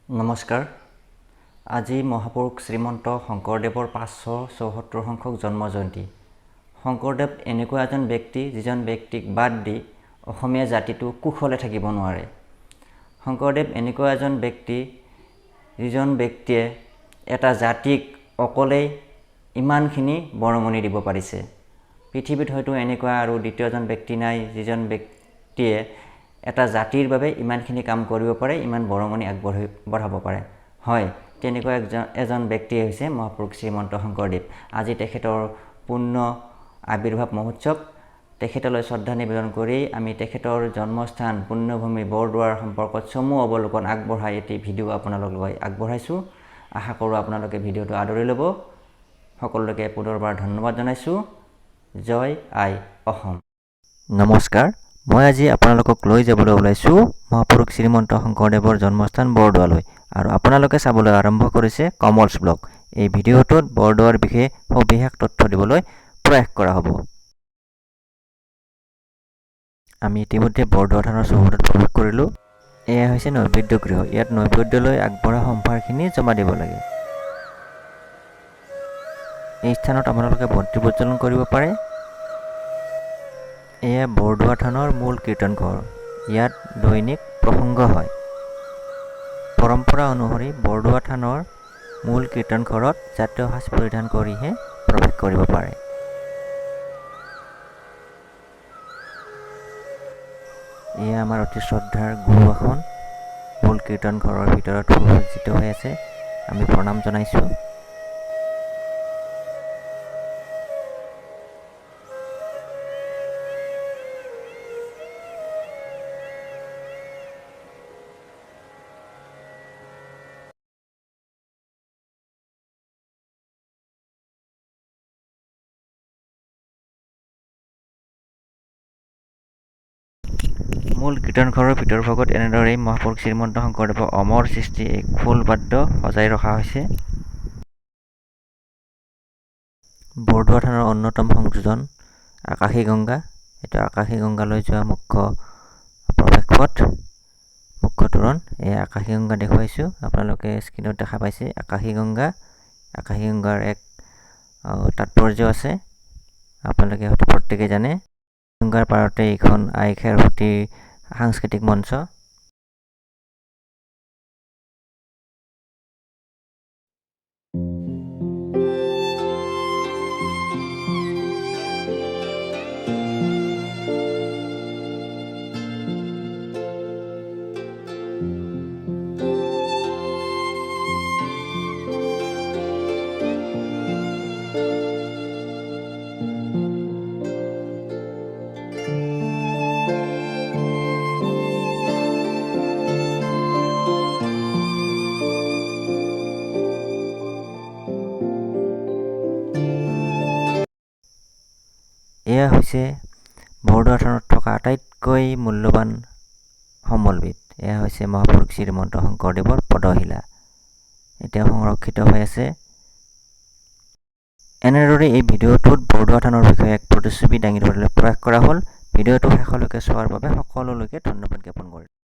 নমস্কাৰ। আজি মহাপুৰুষ শ্ৰীমন্ত শংকৰদেৱৰ 574 সংখ্যক জন্ম জয়ন্তী। শংকৰদেৱ এনেকুৱা এজন ব্যক্তি, যিজন ব্যক্তিক বাদ দি অসমীয়া জাতিটো কুশলে থাকিব নোৱাৰে। শংকৰদেৱ এনেকুৱা এজন ব্যক্তি, যিজন ব্যক্তিয়ে এটা জাতিক অকলেই ইমানখিনি বৰঙণি দিব পাৰিছে। পৃথিৱীত হয়তো এনেকুৱা আৰু দ্বিতীয়জন ব্যক্তি নাই, যিজন ব্যক্তিয়ে এটা জাতিৰ বাবে ইমানখিনি কাম কৰিব পাৰে, ইমান বৰঙণি বঢ়াব পাৰে। হয়, তেনেকুৱা এজন ব্যক্তিয়ে হৈছে মহাপুৰুষ শ্ৰীমন্ত শংকৰদেৱ। আজি তেখেতৰ পূৰ্ণ আৱিৰ্ভাৱ মহোৎসৱ। তেখেতলৈ শ্ৰদ্ধা নিবেদন কৰি আমি তেখেতৰ জন্মস্থান পুণ্যভূমি বৰদোৱাৰ সম্পৰ্কত চমু অৱলোকন আগবঢ়াই এটি ভিডিঅ' আপোনালোকলৈ আগবঢ়াইছোঁ। আশা কৰোঁ আপোনালোকে ভিডিঅ'টো আদৰি ল'ব। সকলোকে পুনৰবাৰ ধন্যবাদ জনাইছোঁ। জয় আই অসম। নমস্কাৰ, মই আজি আপোনালোকক লৈ যাবলৈ ওলাইছোঁ মহাপুৰুষ শ্ৰীমন্ত শংকৰদেৱৰ জন্মস্থান বৰদোৱালৈ আৰু আপোনালোকে চাবলৈ আৰম্ভ কৰিছে কমলছ ব্লগ। এই ভিডিঅ'টোত বৰদোৱাৰ বিষয়ে সবিশেষ তথ্য দিবলৈ প্ৰয়াস কৰা হ'ব। আমি ইতিমধ্যে বৰদোৱা থানৰ চৌহদত প্ৰৱেশ কৰিলোঁ। এয়া হৈছে নৈবেদ্য গৃহ। ইয়াত নৈবেদ্যলৈ আগবঢ়া সম্ভাৰখিনি জমা দিব লাগে। এই স্থানত আপোনালোকে বন্তি প্ৰজ্বলন কৰিব পাৰে। এয়া বৰদোৱা থানৰ মূল কীৰ্তন ঘৰ। ইয়াত দৈনিক প্ৰসংগ হয়। পৰম্পৰা অনুসৰি বৰদোৱা থানৰ মূল কীৰ্তন ঘৰত জাতীয় সাজ পৰিধান কৰিহে প্ৰৱেশ কৰিব পাৰে। এয়া আমাৰ অতি শ্ৰদ্ধাৰ গুৰু আসন। মূল কীৰ্তন ঘৰৰ ভিতৰত সুসজ্জিত হৈ আছে। আমি প্ৰণাম জনাইছোঁ। মূল কীৰ্তন ঘৰৰ ভিতৰ ভাগত এনেদৰেই মহাপুৰুষ শ্ৰীমন্ত শংকৰদেৱৰ অমৰ সৃষ্টি এই খোল বাদ্য সজাই ৰখা হৈছে। বৰদোৱা থানৰ অন্যতম সংযোজন আকাশী গংগা। এইটো আকাশী গংগালৈ যোৱা মুখ্য প্ৰৱেশ পথ, মুখ্য তোৰণ। এই আকাশী গংগা দেখুৱাইছোঁ, আপোনালোকে স্ক্ৰীণত দেখা পাইছে আকাশী গংগা। আকাশী গংগাৰ এক তাৎপৰ্য আছে, আপোনালোকে হয়তো প্ৰত্যেকেই জানে। গংগাৰ পাৰতে এইখন আই খেৰসূতীৰ সাংস্কৃতিক মঞ্চ। এয়া হৈছে বৰদোৱা থানত থকা আটাইতকৈ মূল্যৱান সমলবিধ। এয়া হৈছে মহাপুৰুষ শ্ৰীমন্ত শংকৰদেৱৰ পদশিলা। এতিয়া সংৰক্ষিত হৈ আছে। এনেদৰে এই ভিডিঅ'টোত বৰদোৱা থানৰ বিষয়ে এক প্ৰতিচ্ছবি দাঙি ধৰিবলৈ প্ৰয়াস কৰা হ'ল। ভিডিঅ'টো শেষলৈকে চোৱাৰ বাবে সকলোলৈকে ধন্যবাদ জ্ঞাপন কৰিলোঁ।